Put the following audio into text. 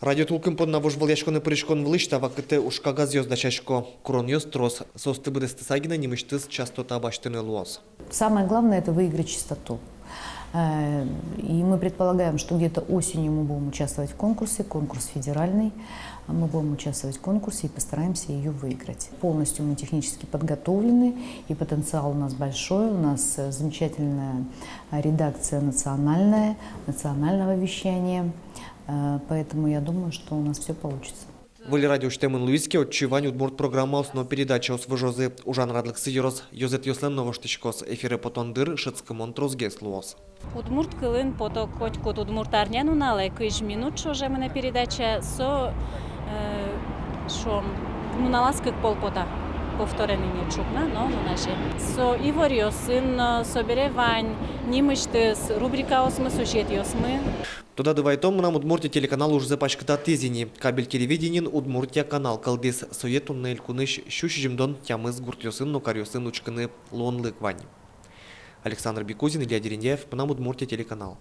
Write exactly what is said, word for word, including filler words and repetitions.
Радиотулкым понна вожвылъяськонэ пыриськон вылысь та вакытэ ужкагазъёс дасясько. Куронъёс трос, соосты быдэстыса гинэ нимысьтыз частота басьтыны луоз. Самое главное — это выиграть частоту. Э, и мы предполагаем, что где-то осенью мы будем участвовать в конкурсе, конкурс федеральный. Мы будем участвовать в конкурсе и постараемся её выиграть. Полностью мы технически подготовлены, и потенциал у нас большой, у нас, э, замечательная, э, редакция национальная, национального вещания. Э, поэтому я думаю, что у нас всё получится. Выль радио усьтэмын луиз ке, отчы вань удмурт программаос но передачаос выжозы. Ужан радлыксы ёрос ёзэтъёслэн но воштӥськоз. Эфире потон дыр шӧдскымон тросгес луоз. Удмурт кылын пото котькуд удмурт арня нуналэ, кызь минут ӵоже мынэ передача, со, э, шуом, нуналаз кык пол пота. Повторенный ни ӵукна но нуназе. Со иворъёсын, э, собере вань нимысьтыз рубрикаосмы, сюжетъёсмы. Тодады вайтом, «Мынам Удмуртие» телеканал ужзэ паськытатӥз ини. Кабель телевидениын «Удмуртия» канал кылдӥз. Сое туннэ элькунысь сю сизьымдон тямыс гуртъёсын но каръёсын учкыны луонлык вань. Александр Бекузин, Илья Дерендяев, «Мынам Удмуртие» телеканал.